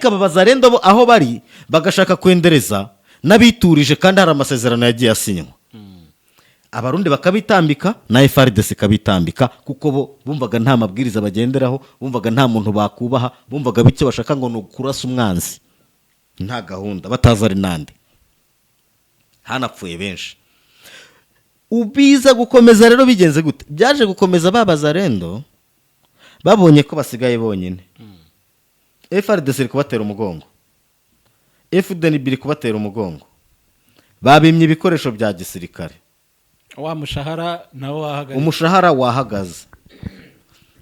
Ariko aba Bazalendo bo aho bari bagashaka kwendereza n'abiturije, kandi hari amasezerano yagiye asinywa, Abarundi bakabitambika na FARDC ikabitambika, kuko bo bumvaga nta mabwiriza bagenderaho, bumvaga nta muntu bakubaha, bumvaga bicyo bashaka ngo ni ukurasa umwanzi nta gahunda, batazi ari nande. Hanapfuye benshi. Ubiza gukomeza rero bigenze gute? Byaje gukomeza, ba Bazalendo babonye ko basigaye bonyine, FARDC iri kubatera umugongo, FDNB iri kubatera umugongo, babimye ibikoresho bya gisirikare. Wa mushahara nawo wahagaze. Umushahara wahagaze.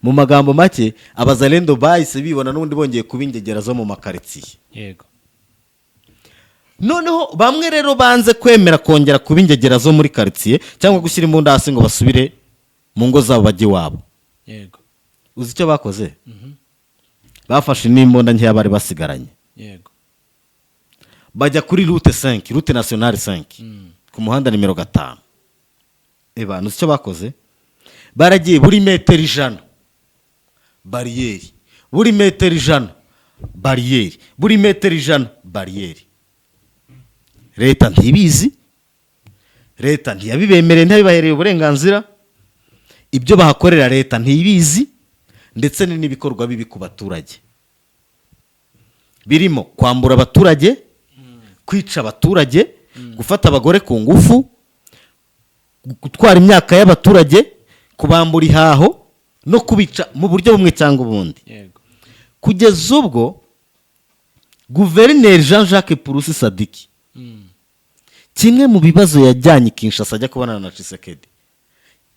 Mu magambo make, Abazalendo bahise bibona n'ubundi bongeye kuba ingegera zo mu makaritsiye. Noneho bamwe rero banze kwemera kongera kuba ingegera zo muri karitsiye cyangwa gushyira imbunda hasi ngo basubire mu ngo zabo, bajye iwabo. Uzi icyo bakoze? Bafashe n'imbunda nkeya bari basigaranye, bajya kuri route 5, route nationale 5, ku muhanda nimero 5. Eba, uzi icyo bakoze? Baragiye, buri metero 100 bariyeri, buri metero 100 bariyeri, buri metero 100 bariyeri. Leta ntibizi, leta ntiyabibemereye, ntiyabibahereye uburenganzira. Ibyo bahakorera leta ntibizi, ndetse ni n'ibikorwa bibi ku baturage, birimo kwambura abaturage, kwica abaturage, gufata abagore ku ngufu, gutwara imyaka y'abaturage, kubambura ihaho no kubica mu buryo bumwe cyangwa ubundi. Kugeza ubwo Guverineri Jean Jacques Purusi Sadiki, kimwe mu bibazo yajyanye i Kinshasa ajya kubonana na Tshisekedi,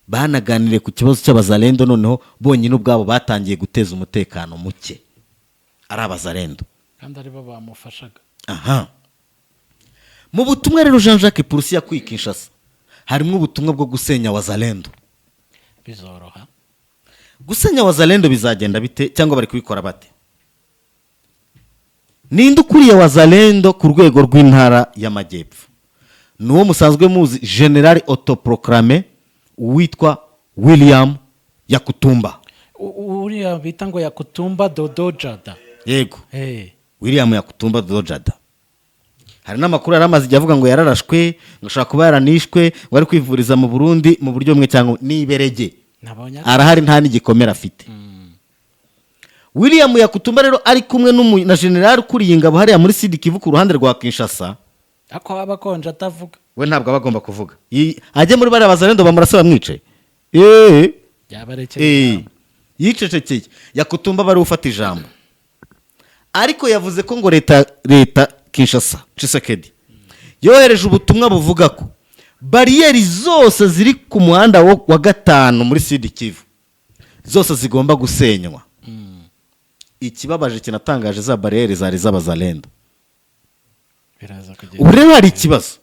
banaganiriye ku kibazo cy'Abazalendo. Noneho bonyine ubwabo batangiye guteza umutekano muke ari Abazalendo. Kandi aribo bamufashaga. Aha mu butumwa rero Jean Jacques Purusi yakuye i Kinshasa harimo ubutumwa bwo gusenya Wazalendo. Bizoroha? Gusenya Wazalendo bizagenda bite, cyangwa bari kubikora bate? Ninde ukuriye Wazalendo ku rwego rw'Intara y'Amajyepfo? Ni uwo musanzwe muzi, General autoproclamé witwa William Yakutumba. Uriya bita ngo Yakutumba Dodo Jada? Yego. William Yakutumba Dodojada. Hari n'amakuru yari amaze igihe avuga ngo yararashwe, ngo ashobora kuba yaranishwe, ngo ari kwivuriza mu Burundi mu buryo bumwe cyangwa niberege. Nabonye. Arahari, nta n'igikomere afite. William Yakutumba rero ari kumwe na general ukuriye ingabo hariya muri Sud Kivu ku ruhande rwa Kinshasa. Ako aba akonje atavuga. We ntabwo aba agomba kuvuga. Ajye muri bariya Bazalendo bamurase bamwice. Yabarekeye ijambo. Yicecekeye. Yakutumba bari ufata ijambo, ariko yavuze ko ngo leta Kinshasa, Tshisekedi, yohereje ubutumwa buvuga ko bariyeri zose ziri ku muhanda wa 5 muri Sud Kivu zose zigomba gusenywa. Ikibabaje kinatangaje, za bariyeri zari z'Abazalendo. Biraza kugenda. Ubu rero hari ikibazo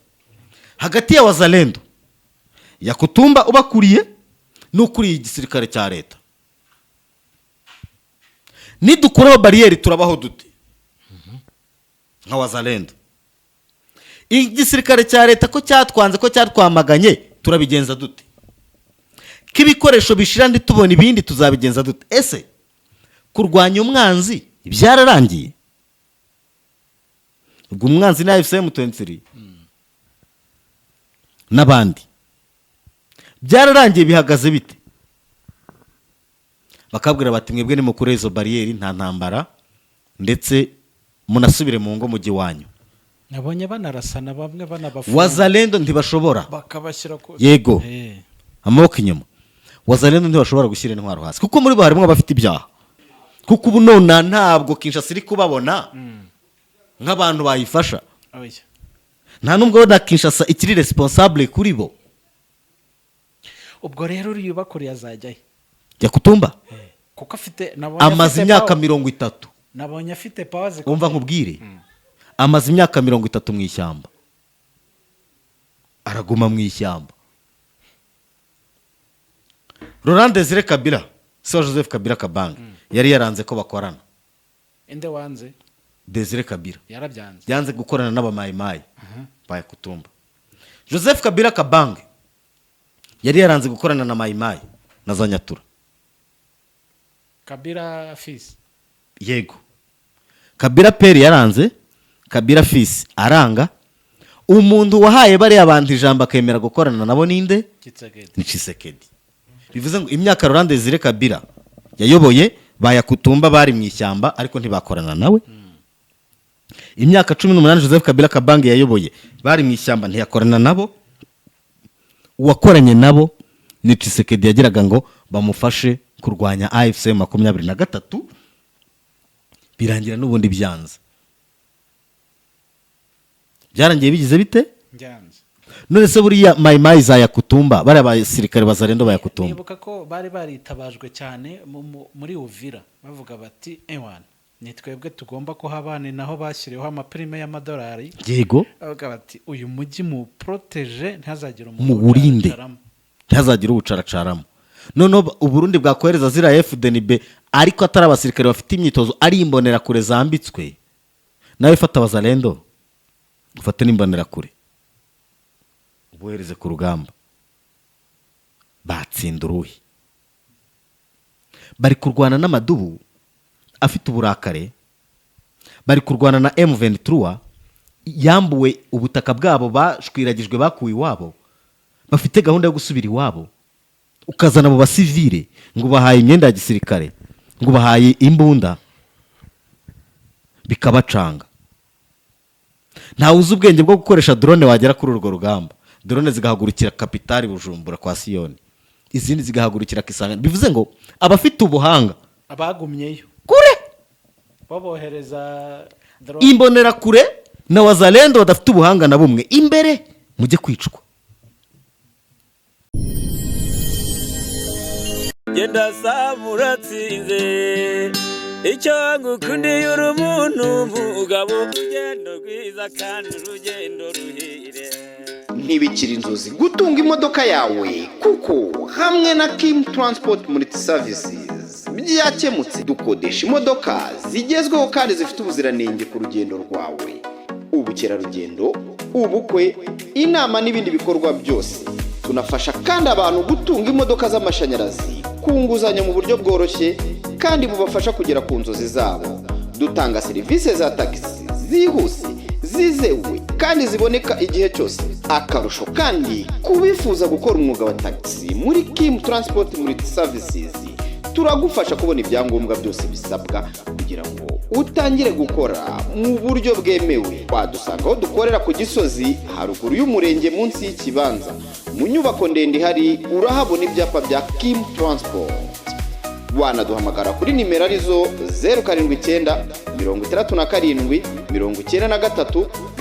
hagati ya Wazalendo, Yakutumba ubakuriye n'ukuriye igisirikare cya leta. Nidukuraho bariyeri turabaho dute nka Wazalendo? Igisirikare cya leta ko cyatwanze, ko cyatwamaganye, turabigenza dute? Ko ibikoresho bishira ntitubona ibindi, tuzabigenza dute? Ese kurwanya umwanzi byararangiye? Ubwo umwanzi ni AFC M23 n'abandi. Byararangiye? Bihagaze bite? Bakabwira bati: "Mwebwe nimukure izo bariyeri, nta ntambara, ndetse munasubire mu ngo mujyi iwanyu." Nabonye banarasana bamwe, banabafunga. Wazalendo ntibashobora. Bakabashyira ku Yego. Amaboko inyuma. Wazalendo ntibashobora gushyira intwaro hasi, kuko muri bo harimo abafite ibyaha, kuko ubu nona ntabwo Kinshasa iri kubabona nk'abantu bayifasha. Oya. Nta nubwo na Kinshasa ikiri responsable kuri bo. Ubwo rero uriya ubakuriye azajyayo? Yakutumba? Kuko afite, nabonye Amaze afite imyaka power. 30. Nabonye afite power zikomeye. Umva nkubwire, amaze imyaka 30 mu ishyamba, araguma mu ishyamba. Laurent Desire Kabila, se wa Joseph Kabila Kabange, yari yaranze ko bakorana. Inde wanze? Desire Kabila. Yarabyanze. Yanze gukorana n'Abamayimayi ba Yakutumba. Joseph Kabila Kabange yari yaranze gukorana na Mayimayi na za Nyatura. Kabila fils. Yego. Kabila père yaranze, Kabila fils aranga. Umuntu wahaye bariya bantu ijambo akemera gukorana nabo ninde? Tshisekedi. Ni Tshisekedi. Bivuze ngo imyaka Laurent Desire Kabila yayoboye, bayakutumba bari mu ishyamba ariko ntibakorana nawe. Imyaka 18 Joseph Kabila Kabange yayoboye, bari mu ishyamba, ntiyakorana nabo. Uwakoranye nabo ni Tshisekedi, yagiraga ngo bamufashe kurwanya AFC 23, birangira n'ubundi byanze. Byarangiye bigize bite? Byanze. None se buriya Mayimayi za Yakutumba, bariya basirikare bazarendo ba Yakutumba? Nibuka ko bari baritabajwe cyane muri Uvira, bavuga bati: "Ewana, ni twebwe tugomba kuhabana." Naho bashyiriweho amaprime y'amadolari. Bavuga bati: "Uyu mujyi mu protéger, ntihazagire umuntu Muwurinde. uwucaracaramo." Ntihazagire uwucaracaramo. Noneho Uburundi bwakohereza ziriya FDNB, ariko atari abasirikare bafite imyitozo, ari imbonerakure zambitswe. Nawe fata abazalendo, ufate n'imbonerakure, ubohereze ku rugamba, batsinda uruhi? Bari kurwana n'amadubu afite uburakare, bari kurwana na M23 yambuwe ubutaka bwabo, bashwiragijwe, bakuwe iwabo, bafite gahunda yo gusubira iwabo. Ukazana abo basivile ngo bahaye imyenda ya gisirikare, ngo bahaye imbunda, bikabacanga. Ntawe uzi ubwenge bwo gukoresha drone wagera kuri urwo rugamba. Drone zigahagurukira capitale Bujumbura kwa Siyoni, izindi zigahagurukira Kisangani. Bivuze ngo abafite ubuhanga abagumyeyo kure babohereza drone. Imbonerakure na wazalendo badafite ubuhanga na bumwe imbere, mujye kwicwa. Genda saba uratsinze. Icyo ngukundiye, uri umuntu mugabo, urugendo rwiza kandi urugendo ruhire. Ntibikiri inzozi gutunga imodoka yawe, kuko hamwe na Kim Transport Multi Services byakemutse. Dukodesha imodoka zigezweho kandi zifite ubuziranenge ku rugendo rwawe, ubukerarugendo, ubukwe, inama n'ibindi bikorwa byose. Tunafasha kandi abantu gutunga imodoka z'amashanyarazi ku nguzanyo mu buryo bworoshye kandi bubafasha kugera ku nzozi zabo. Dutanga serivisi za tagisi zihuse, zizewe kandi ziboneka igihe cyose. Akarusho kandi, ku bifuza gukora umwuga wa tagisi muri Kim Transport Multi Services, turagufasha kubona ibyangombwa byose bisabwa kugira ngo utangire gukora mu buryo bwemewe. Wadusanga aho dukorera ku Gisozi, haruguru y'umurenge, munsi y'ikibanza, mu nyubako ndende ihari urahabona ibyapa bya Kim Transport. Wanaduhamagara kuri nimero arizo 079 67 99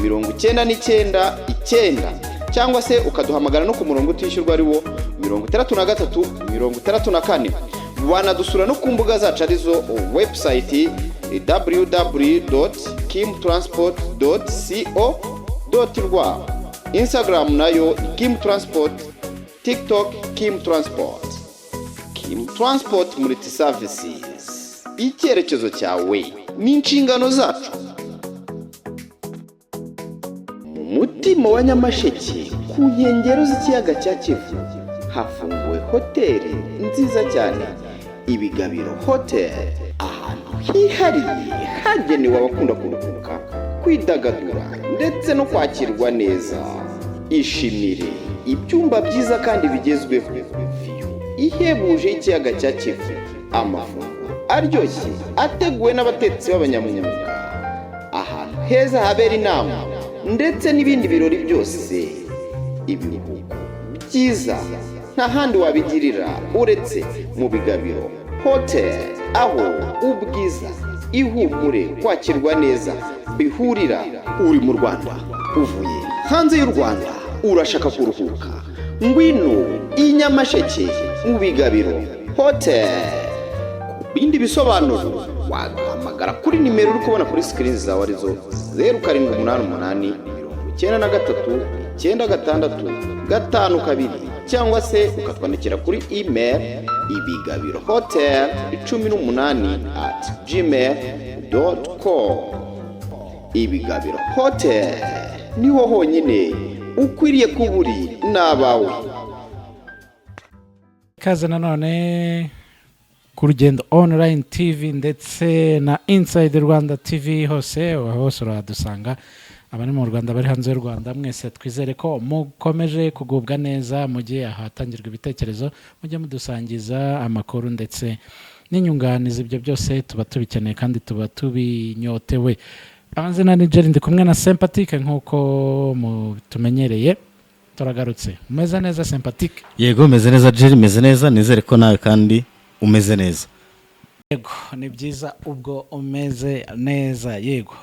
99, cyangwa se ukaduhamagara no ku murongo utishyurwa ari wo 63 64. Wanadusura no ku mbuga zacu arizo website www.kimtransport.co.rw, Instagram nayo Kim Transport, TikTok Kim Transport. Kim Transport Multi Services, icyerekezo cyawe ni inshingano zacu. Mu mutima wa Nyamasheke, ku nkengero z'ikiyaga cya Kivu, hafunguwe hoteli nziza cyane, Ibigabiro Hoteli, ahantu hihariye hagenewe abakunda kuruhuka, kwidagadura ndetse no kwakirwa neza. Ishimire ibyumba byiza kandi bigezweho, view ihebuje y'ikiyaga cya Kivu, amafunguro aryoshye ateguwe n'abatetsi b'abanyamwuga, ahantu heza habera inama ndetse n'ibindi birori byose. Ibiruhuko byiza nta handi wabigirira uretse mu Bigabiro Hoteli, aho ubwiza, ihumure, kwakirwa neza bihurira. Uri mu Rwanda, uvuye hanze y'u Rwanda, urashaka kuruhuka, ngwino i Nyamasheke mu Bigabiro Hoteli. Ku bindi bisobanuro waduhamagara kuri nimero uri kubona kuri screen zawe, arizo 0788 93 96 52, cyangwa se ukatwandikira kuri email ibigabirohotel18@gmail.com. Ibigabiro Hotel, niho honyine ukwiriye kuba uri n'abawe. Ikaze nanone. Ku Rugendo Online TV ndetse na Inside Rwanda TV, hose hose uradusanga. Abari mu Rwanda, bari hanze y'u Rwanda, mwese twizere ko mukomeje kugubwa neza. Mujye ahatangirwa ibitekerezo, mujye mudusangiza amakuru ndetse n'inyunganizi. Ibyo byose tuba tubikeneye kandi tuba tubinyotewe. Amazina ni Jerry, ndi kumwe na Sympatique nk'uko tumenyereye. Turagarutse. Umeze neza, Sympatique? Yego, meze neza Jerry, meze neza. Nizere ko nawe kandi umeze neza. Yego, ni byiza ubwo umeze neza. Yego,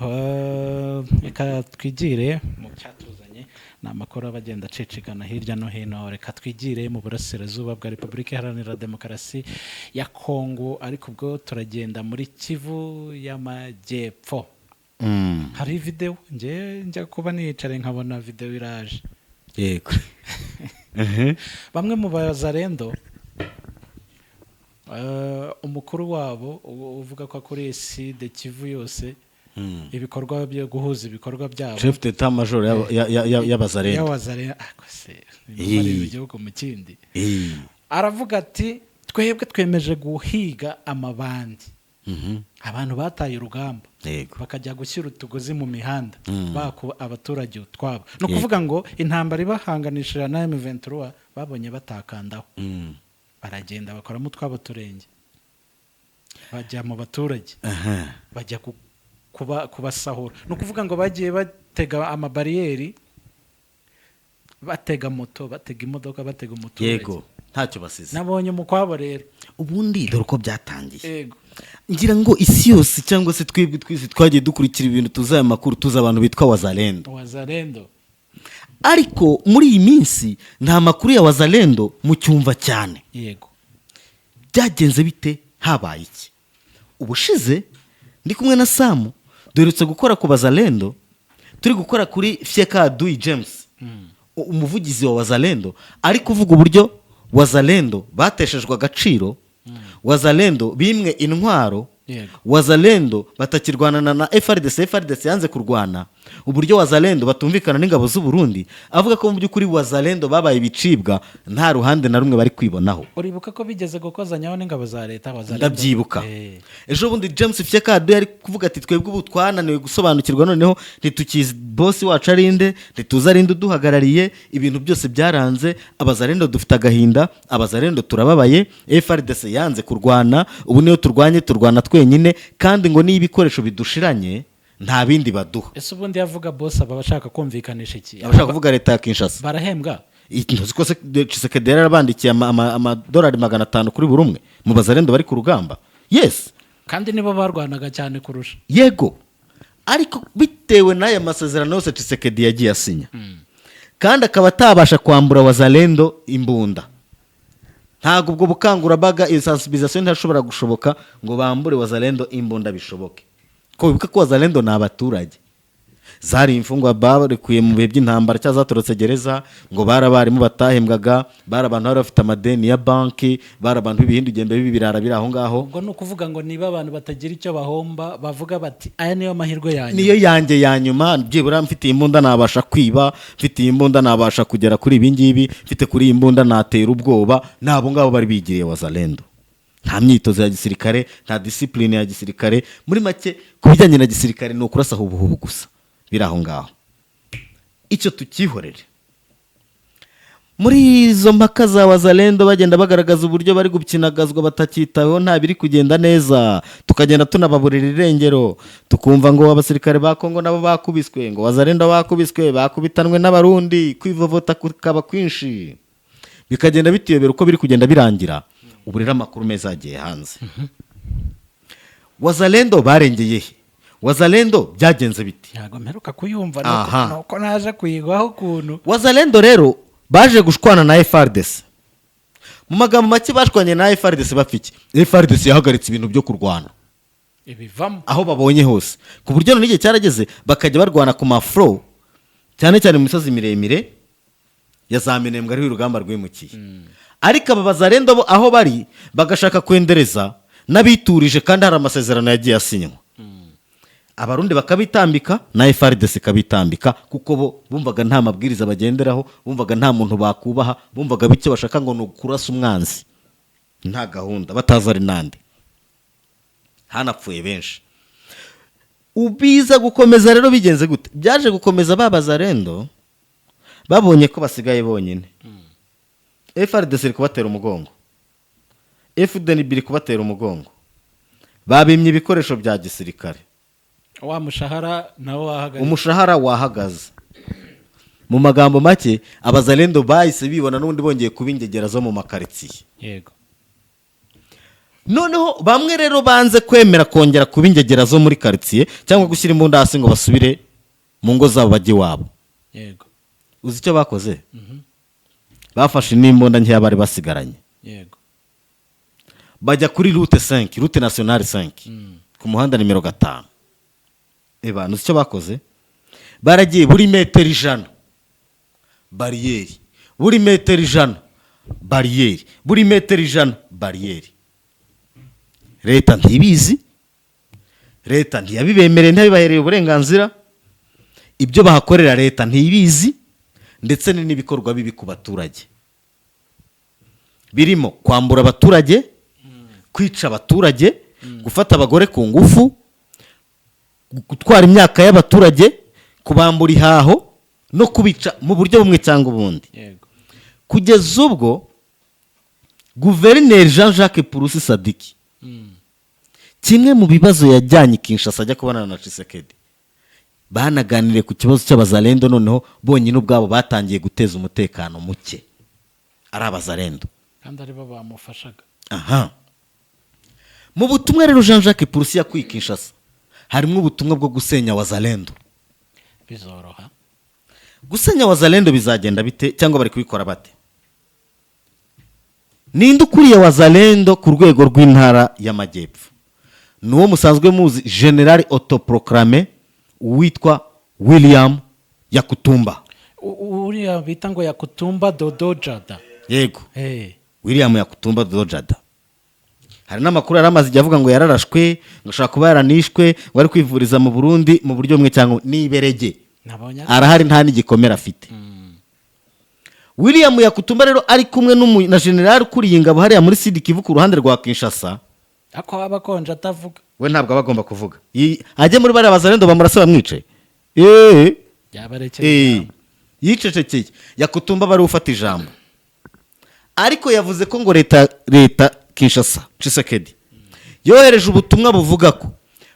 reka twigire mu cyatuzanye. Ni amakuru aba agenda acicikana hirya no hino. Reka twigire mu burasirazuba bwa Repubulika Iharanira Demokarasi ya Kongo, ariko ubwo turagenda muri Kivu y'Amajyepfo. Hari videwo njye njya kuba niyicare nkabona videwo iraje. Bamwe mu bazarendo, umukuru wabo uvuga ko akuriye Sud Kivu yose, ibikorwa byo guhuza ibikorwa byabo, Chef d'état major y'abazarendo. Y'abazarendo, ako se bareba igihugu mu kindi. Aravuga ati: "Twebwe twemeje guhiga amabandi, abantu bataye urugamba, bakajya gushyira utugozi mu mihanda, baka abaturage utwabo." Ni ukuvuga ngo intambara ibahanganishije na M23 babonye batakandaho, baragenda bakoramo utwabo turenge, bajya mu baturage, bajya kubasahura. Ni ukuvuga ngo bagiye batega amabariyeri, batega moto, batega imodoka, batega umuturage. Yego, ntacyo basize. Nabonye umukwabo rero. Ubundi dore uko byatangiye. Ngira ngo isi yose cyangwa se twebwe twese twagiye dukurikira ibintu, tuzi aya makuru, tuzi abantu bitwa Wazalendo. Wazalendo. Ariko muri iyi minsi nta makuru ya Wazalendo mucyumva cyane. Byagenze bite? Habaye iki? Ubushize ndi kumwe na Samu, duherutse gukora ku Bazalendo, turi gukora kuri Fyeka Adui James, umuvugizi wa Wazalendo, ari kuvuga uburyo Wazalendo bateshejwe agaciro, Wazalendo bimwe intwaro, Wazalendo batakirwanana na FARDC, FARDC yanze kurwana, uburyo Wazalendo batumvikana n'ingabo z'u Burundi, avuga ko mu by'ukuri Wazalendo babaye ibicibwa, nta ruhande na rumwe bari kwibonaho. Uribuka ko bigeze gukozanyaho n'ingabo za leta, Wazalendo? Ndabyibuka. Ejo bundi James Fyekado yari kuvuga ati: "Twebwe ubu twananiwe gusobanukirwa, noneho ntitukizi bosi wacu ari nde, ntituzi ari nde uduhagarariye, ibintu byose byaranze. Abazarendo dufite agahinda, abazarendo turababaye, FARDC yanze kurwana, ubu niyo turwanye turwana twenyine, kandi ngo niyo ibikoresho bidushiranye nta bindi baduha." Ese ubundi yavuga boss aba ashaka kumvikanisha iki? Abashaka kuvuga leta ya Kinshasa. Barahembwa? Ntuzi ko se Tshisekedi yari yarabandikiye amadolari 500 kuri buri umwe mu bazarendo bari ku rugamba? Yes. Kandi nibo barwanaga cyane kurusha. Yego, ariko bitewe n'aya masezerano yose Tshisekedi yagiye asinya, kandi akaba atabasha kwambura Wazalendo imbunda, ntabwo ubwo bukangurambaga, iyo sensibilisation ntashobora gushoboka ngo bambure Wazalendo imbunda bishoboke. Ko wibuka ko Wazalendo ni abaturage, zari imfungwa barekuye mu bihe by'intambara cyangwa zatorotse gereza, ngo bari abarimu batahembwaga, bari abantu bari bafite amadeni ya banki, bari abantu b'ibihindugembe b'ibirara biri aho ngaho. Ubwo ni ukuvuga ngo niba abantu batagira icyo bahomba, bavuga bati: "Aya niyo mahirwe yanyu." Niyo yanjye ya nyuma, byibura mfite iyi mbunda nabasha kwiba, mfite iyi mbunda nabasha kugera kuri ibi ngibi, mfite kuri iyi mbunda natera ubwoba. Ni abo ngabo bari bigiriye Wazalendo. Nta myitozo ya gisirikare, nta discipline ya gisirikare. Muri make, ku bijyanye na gisirikare ni ukurasa hubuhubu gusa biri aho ngaho. Icyo tukihorere. Muri izo mpaka za Wazalendo bagenda bagaragaza uburyo bari gukinagazwa, batakitaweho, nta biri kugenda neza, tukagenda tunababurira irengero, tukumva ngo abasirikare ba Kongo nabo bakubiswe, ngo Wazalendo bakubiswe, bakubitanwe n'Abarundi, kwivovota kukaba kwinshi, bikagenda bituyobera uko biri kugenda birangira. Ubu rero amakuru meza yagiye hanze. Wazalendo barengeye he? Wazalendo byagenze biti? Ntabwo mperuka kuyumva. Nuko naje kuyigwaho ukuntu. Wazalendo rero baje gushwana na FARDC. Mu magambo make, bashwanye na FARDC bapfa iki? FARDC yahagaritse ibintu byo kurwana ibivamo aho babonye hose, ku buryo none igihe cyarageze bakajya barwana ku mafro, cyane cyane mu misozi miremire ya za Minembwe, ariho urugamba rwimukiye. Ariko aba Bazarendo bo aho bari bagashaka kwendereza n'abiturije, kandi hari amasezerano yagiye asinywa, Abarundi bakabitambika na FARDC ikabitambika, kuko bo bumvaga nta mabwiriza bagenderaho, bumvaga nta muntu bakubaha, bumvaga bicyo bashaka ngo ni ukurasa umwanzi nta gahunda, batazi ari nande. Hanapfuye benshi. Ubiza gukomeza rero bigenze gute? Byaje gukomeza, babazarendo babonye ko basigaye bonyine, FARDC iri kubatera umugongo, FDNB iri kubatera umugongo, babimye ibikoresho bya gisirikare. Wa mushahara nawo wahagaze. Umushahara wahagaze. Mu magambo make, abazalendo bahise bibona n'ubundi bongeye kuba ingegera zo mu makaritsiye. Noneho bamwe rero banze kwemera kongera kuba ingegera zo muri karitsiye cyangwa gushyira imbunda hasi ngo basubire mu ngo zabo, bajye iwabo. Uzi icyo bakoze? Bafashe n'imbunda nkeya bari basigaranye, bajya kuri route 5, route nationale 5, ku muhanda nimero 5. Eba, uzi icyo bakoze? Baragiye, buri metero 100 bariyeri, buri metero 100 bariyeri, buri metero 100 bariyeri. Leta ntibizi, leta ntiyabibemereye, ntiyabibahereye uburenganzira. Ibyo bahakorera leta ntibizi, ndetse ni n'ibikorwa bibi ku baturage, birimo kwambura abaturage, kwica abaturage, gufata abagore ku ngufu, gutwara imyaka y'abaturage, kubambura ihaho no kubica mu buryo bumwe cyangwa ubundi. Kugeza ubwo Guverineri Jean Jacques Purusi Sadiki, kimwe mu bibazo yajyanye i Kinshasa ajya kubonana na Tshisekedi, banaganiriye ku kibazo cy'abazalendo. Noneho bonyine ubwabo batangiye guteza umutekano muke ari abazalendo. Kandi aribo bamufashaga. Aha mu butumwa rero Jean Jacques Purusi yakuye i Kinshasa harimo ubutumwa bwo gusenya wazalendo. Bizoroha? Gusenya wazalendo bizagenda bite, cyangwa bari kubikora bate? Ninde ukuriye wazalendo ku rwego rw'intara y'Amajyepfo? Ni uwo musanzwe muzi, general autoproclamé witwa William Yakutumba. Uriya bita ngo Yakutumba Dodo Jada? Yego. William Yakutumba Dodojada. Hari n'amakuru yari amaze igihe avuga ngo yararashwe, ngo ashobora kuba yaranishwe, ngo ari kwivuriza mu Burundi. Mu buryo bumwe cyangwa niberege Nabonye. arahari, nta n'igikomere afite. William Yakutumba rero ari kumwe na general ukuriye ingabo hariya muri Sud Kivu ku ruhande rwa Kinshasa. Ako aba akonje atavuga. We ntabwo aba agomba kuvuga. Ajye muri bariya bazalendo bamurase bamwice. Yabarekeye ijambo. Yicecekeye. Yakutumba bari ufata ijambo, ariko yavuze ko ngo leta Kinshasa, Tshisekedi, yohereje ubutumwa buvuga ko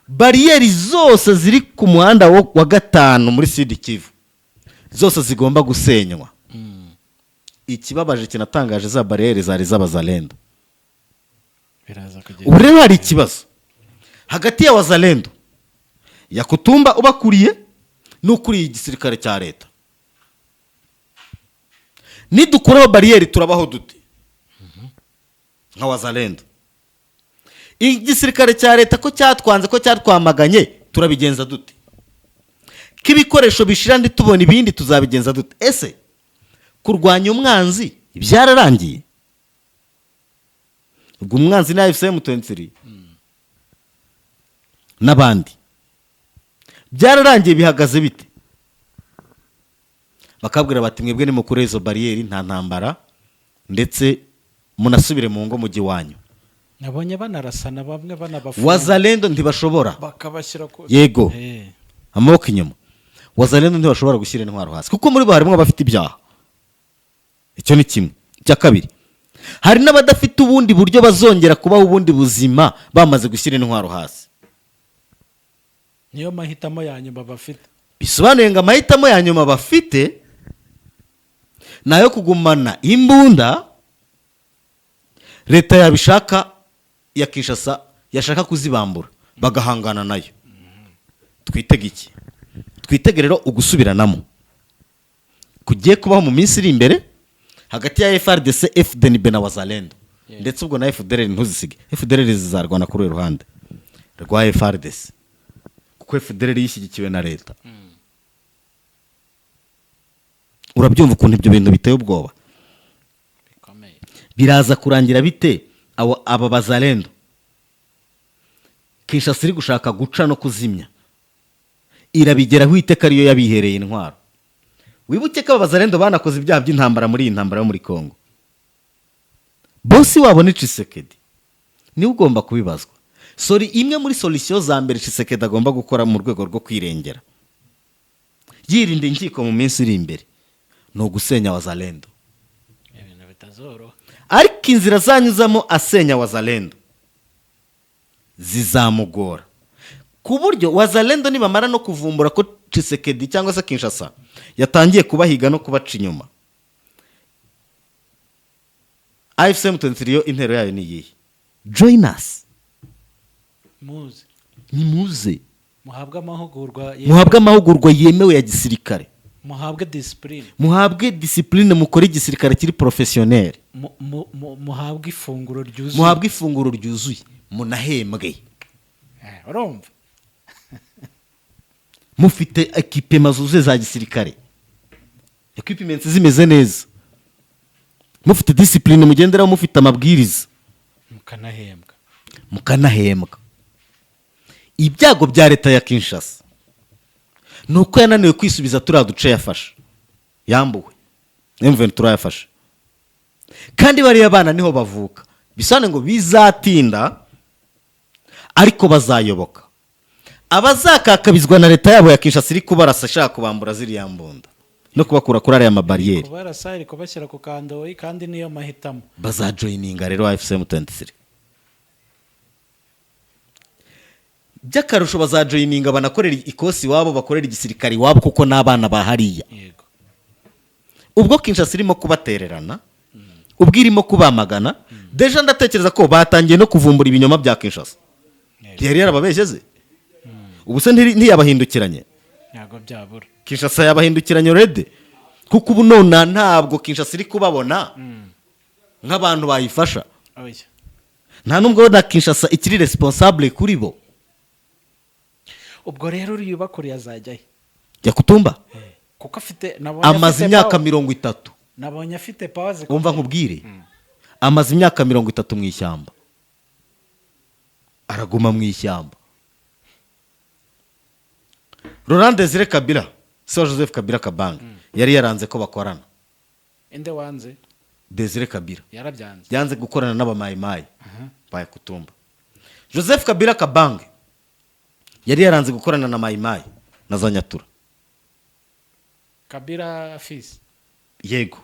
bariyeri zose ziri ku muhanda wa 5 muri Sud Kivu zose zigomba gusenywa. Ikibabaje kinatangaje, za bariyeri zari z'abazalendo. Biraza kugenda. Ubu rero hari ikibazo hagati ya wazalendo, Yakutumba ubakuriye n'ukuriye igisirikare cya leta. Nidukuraho bariyeri turabaho dute nka wazalendo? Igisirikare cya leta ko cyatwanze, ko cyatwamaganye, turabigenza dute? Ko ibikoresho bishira ntitubona ibindi, tuzabigenza dute? Ese kurwanya umwanzi byararangiye? Ubwo umwanzi ni AFC M23 n'abandi. Byararangiye? Bihagaze bite? Bakabwira bati: "Mwebwe nimukure izo bariyeri, nta ntambara, ndetse munasubire mu ngo mujyi wanyu." Nabonye banarasana bamwe, banabafunga. Wazalendo ntibashobora. Bakabashyira ku Yego. Amaboko inyuma. Wazalendo ntibashobora gushyira intwaro hasi, kuko muri bo harimo abafite ibyaha. Icyo ni kimwe. Icya kabiri, hari n'abadafite ubundi buryo bazongera kubaho ubundi buzima bamaze gushyira intwaro hasi. Niyo mahitamo ya nyuma bafite. Bisobanuye ngo amahitamo ya nyuma bafite ni ayo kugumana imbunda. Leta yabishaka ya Kinshasa yashaka kuzibambura, bagahangana nayo. Twitege iki? Twitege rero ugusubiranamo kugiye kubaho mu minsi iri imbere hagati ya FARDC, FDNB na wazalendo, ndetse ubwo na FDLR ntuzisige. FDLR zizarwana kuri uru ruhande rwa FARDC, kuko FDLR yishyigikiwe na leta. Urabyumva ukuntu ibyo bintu biteye ubwoba? Bikomeye. Biraza kurangira bite abo aba bazalendo Kinshasa iri gushaka guca no kuzimya? Irabigeraho iteka ariyo yabihereye intwaro? Wibuke ko aba bazalendo banakoze ibyaha by'intambara muri iyi ntambara yo muri Congo. Bosi wabo ni Tshisekedi, niwe ugomba kubibazwa. Sorry, imwe muri solution za mbere Tshisekedi agomba gukora mu rwego rwo kwirengera, yirinda inkiko mu minsi iri imbere, ni ugusenya Wazalendo. Ibintu bitazoroha. Ariko inzira azanyuzamo asenya Wazalendo zizamugora, ku buryo Wazalendo nibamara no kuvumbura ko Tshisekedi cyangwa se Kinshasa yatangiye kubahiga no kubaca inyuma, AFC M23 yo intero yayo ni iyihe? Join us. Muze. Nimuze. Muhabwe amahugurwa Muhabwe amahugurwa yemewe ya gisirikare. Muhabwe discipline. Muhabwe discipline, mukore igisirikare kiri professionnel. Muhabwe ifunguro ryuzuye. Muhabwe ifunguro ryuzuye, munahembwe. Urumva. Mufite équipement zuzuye za gisirikare, equipment zimeze neza, mufite discipline mugenderaho, mufite amabwiriza. Mukanahembwa. Mukanahembwa. Ibyago bya leta ya Kinshasa ni uko yananiwe kwisubiza turiya duce yafashe, yambuwe M23 yafashe, kandi bariya bana niho bavuka. Bisobanuye ngo bizatinda ariko bazayoboka. Abazakakabizwa na leta yabo ya Kinshasa iri kubarasa, ishaka kubambura ziriya mbunda no kubakura kuri ariya mabariyeri. Kubarasa, iri kubashyira ku kandoyi, kandi niyo mahitamo. Bazajoyininga rero AFC M23. By'akarusho bazajoyininga banakorera ikosi iwabo, bakorera igisirikare iwabo, kuko n'abana bahariya. Ubwo Kinshasa irimo kubatererana, ubwo irimo kubamagana, déjà ndatekereza ko batangiye no kuvumbura ibinyoma bya Kinshasa. Yari yarababeshye se? Ubu se ntiyabahindukiranye? Ntabwo byabura. Kinshasa yabahindukiranye already, kuko ubu nona ntabwo Kinshasa iri kubabona nk'abantu bayifasha. Oya. Nta nubwo na Kinshasa ikiri responsable kuri bo. Ubwo rero uriya ubakuriye azajyayo? Yakutumba? Kuko afite, nabonye Amaze afite imyaka power. 30. Nabonye afite power zikomeye. Wumva nkubwire, amaze imyaka 30 mu ishyamba, araguma mu ishyamba. Laurent Desire Kabila, se wa Joseph Kabila Kabange, yari yaranze ko bakorana. Inde wanze? Desire Kabila. Yarabyanze. Yanze gukorana n'abamayimayi bayakutumba. Joseph Kabila Kabange yari yaranze gukorana na Mayimayi na za Nyatura. Kabila fils. Yego,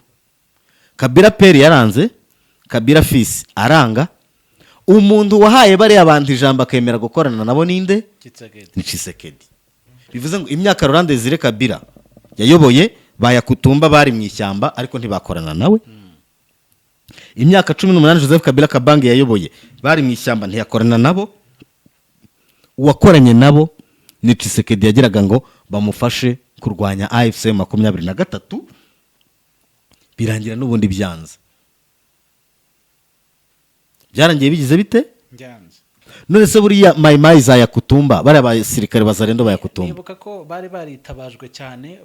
Kabila père yaranze, Kabila fils aranga. Umuntu wahaye bariya bantu ijambo akemera gukorana nabo ninde? Tshisekedi. Ni Tshisekedi. Bivuze ngo imyaka Laurent Desire Kabila yayoboye, bayakutumba bari mu ishyamba ariko ntibakorana nawe. Imyaka 18 Joseph Kabila Kabange yayoboye, bari mu ishyamba, ntiyakorana nabo. Uwakoranye nabo ni Tshisekedi, yagiraga ngo bamufashe kurwanya AFC 23, birangira n'ubundi byanze. Byarangiye bigize bite? Byanze. None se buriya Mayimayi za Yakutumba, bariya basirikare bazarendo bayakutumba? Nibuka ko bari baritabajwe cyane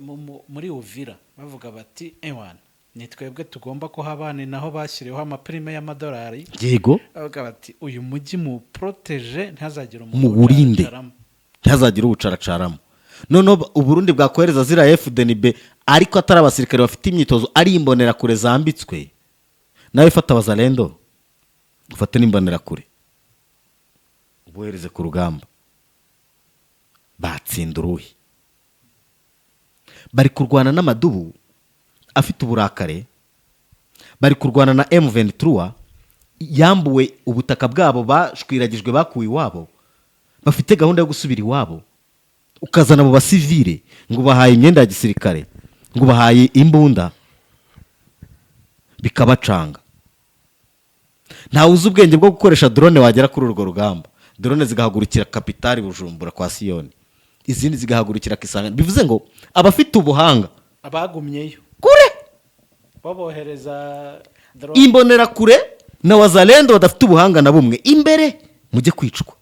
muri Uvira, bavuga bati: "Ewana, ni twebwe tugomba kuhabana." Naho bashyiriweho amaprime y'amadolari. Bavuga bati: "Uyu mujyi mu protège, ntihazagire umuntu Muwurinde. uwucaracaramo." Ntihazagire uwucaracaramo. Noneho Uburundi bwakohereza ziriya FDNB, ariko atari abasirikare bafite imyitozo, ari imbonerakure zambitswe. Nawe ifata Abazalendo, ufate n'imbonerakure, ubohereze ku rugamba, batsinda uruhi? Bari kurwana n'amadubu afite uburakare, bari kurwana na M23 yambuwe ubutaka bwabo, bashwiragijwe, bakuwe iwabo, bafite gahunda yo gusubira iwabo. Ukazana abo basivire ngo bahaye imyenda ya gisirikare, ngo bahaye imbunda, bikabacanga. Ntawe uzi ubwenge bwo gukoresha drone wagera kuri urwo rugamba, drone zigahagurukira capitale Bujumbura kwa Siyoni, izindi zigahagurukira Kisangani. Bivuze ngo abafite ubuhanga Abagumyeyo. Kure. Babohereza drone. Imbonerakure na Wazalendo badafite ubuhanga na bumwe, imbere mujye kwicwa.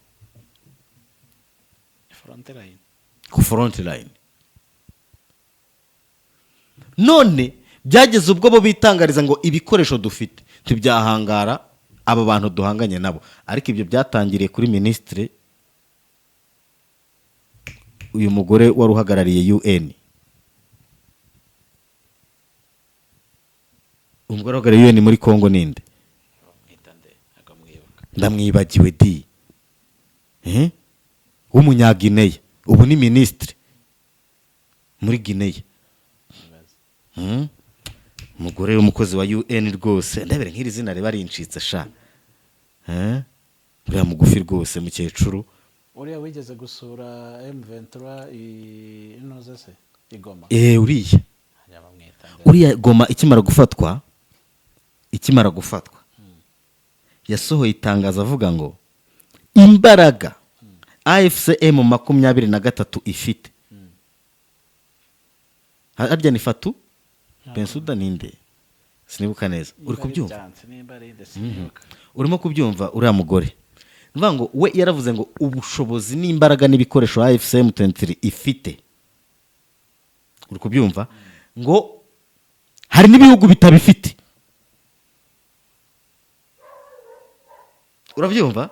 Front line. Ku front line. None byageze ubwo bo bitangariza ngo ibikoresho dufite ntibyahangara aba bantu duhanganye nabo. Ariko ibyo byatangiriye kuri minisitiri, uyu mugore wari uhagarariye UN. Umugore uhagarariye UN muri Congo ninde? Bamwita nde? Ntabwo mwibuka. Ndamwibagiwe di. W'umunyagineya, ubu ni minisitiri muri Gineya. Umugore w'umukozi wa UN rwose, ndabere nk'iri zina riba rincitse sha. Uriya mugufi rwose, mukecuru. Uriya wigeze gusura M23 inoze se igoma? Uriya. Hajya bamwita nde? Uriya Goma ikimara gufatwa yasohoye itangazo avuga ngo imbaraga AFC M23 ifite, harya ni Fatou Bensouda, ninde, sinibuka neza, uri Nimba ari kubyumva? Byansi, nimba ari nde, sinibuka. Urimo kubyumva? Uriya mugore, ni ukuvuga ngo we yaravuze ngo ubushobozi n'imbaraga n'ibikoresho AFC M23 ifite, uri kubyumva, ngo hari n'ibihugu bitabifite. Urabyumva?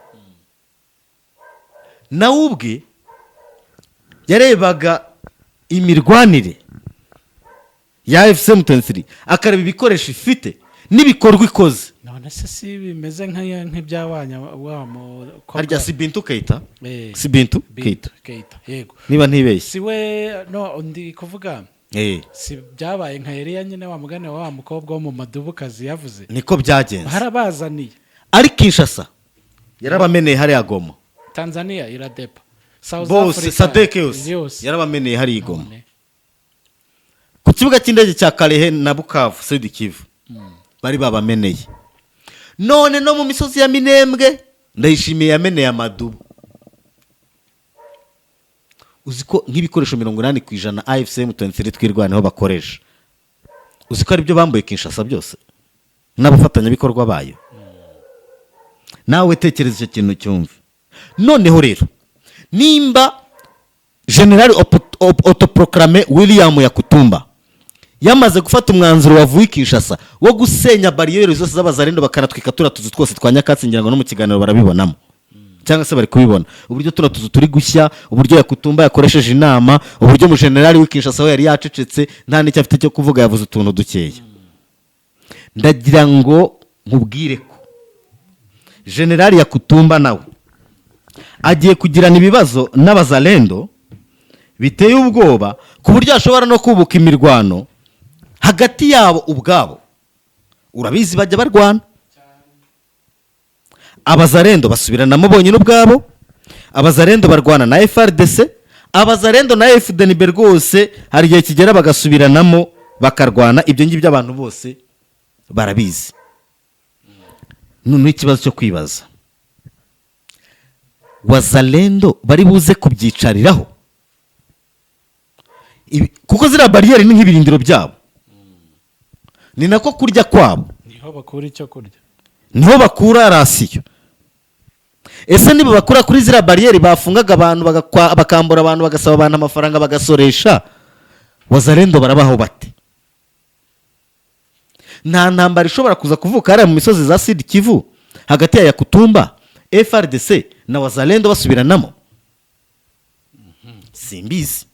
Nawe ubwe yarebaga imirwanire ya AFC M23, akareba ibikoresho ifite n'ibikorwa ikoze. None se si bimeze nk'ibyawanya wa mukobwa? Harya si Bintu Keita? Eh, Si Bintu Bintu Keita? Keita, yego. Niba ntibeshye. Si we, no ndi kuvuga, si byabaye nka Eliya nyine, wa mugani wa mukobwa wo mu madubukazi yavuze? Niko byagenze. Harabazaniye. Ari Kinshasa yarabameneye hariya Goma. Tanzania iradepa, South Bose. Africa SADC yose yose. yarabameneye hariya i Goma. None. Ku kibuga cy'indege cya Kalehe na Bukavu, Sud Kivu, bari babameneye. None no mu misozi ya Minembwe Ndayishimiye yameneye amadubu. Uzi ko nk'ibikoresho 80% AFC M23 Twirwaneho bakoresha, uzi ko aribyo bambuye Kinshasa byose n'abafatanyabikorwa bayo? Nawe tekereza icyo kintu, cyumve. Noneho rero nimba General autoproclamé William Yakutumba yamaze gufata umwanzuro wavuye i Kinshasa wo gusenya bariyeri zose z'Abazarendo, bakanatwika turiya tuzu twose twa nyakatsi, ngira ngo no mu kiganiro barabibonamo cyangwa se bari kubibona uburyo turiya tuzu turi gushya, uburyo Yakutumba yakoresheje inama, uburyo umujenerali w'i Kinshasa we yari yacecetse, nta n'icyo afite cyo kuvuga, yavuze utuntu dukeya. Ndagira ngo nkubwire ko Generali Yakutumba nawe agiye kugirana ibibazo n'Abazalendo biteye ubwoba, ku buryo hashobora no kubuka imirwano hagati yabo ubwabo. Urabizi, bajya barwana, Abazarendo basubiranamo bonyine ubwabo, Abazarendo barwana na FARDC, Abazarendo na FDNB rwose hari igihe kigera bagasubiranamo bakarwana. Ibyo ngibyo abantu bose barabizi. Noneho ikibazo cyo kwibaza, Wazalendo bari buze kubyicariraho? Kuko ziriya bariyeri ni nk'ibirindiro byabo, ni nako kurya kwabo. Niho bakura icyo kurya. Niho bakura ration. Ese niba bakura kuri ziriya bariyeri bafungaga abantu, bakambura abantu, bagasaba abantu amafaranga, bagasoresha, Wazalendo barabaho bate? Nta ntambara ishobora kuza kuvuka hariya mu misozi za Sud Kivu hagati ya Yakutumba, FARDC na Wazalendo basubiranamo? Simbizi,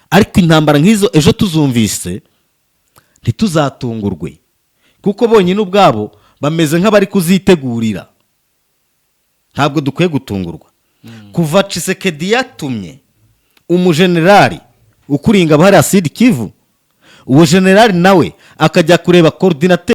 ariko intambara nk'izo ejo tuzumvise ntituzatungurwe, kuko bonyine ubwabo bameze nk'abari kuzitegurira. Ntabwo dukwiye gutungurwa kuva Tshisekedi yatumye umujenerali ukuriye ingabo hariya Sud Kivu, uwo generali nawe akajya kureba coordinateur.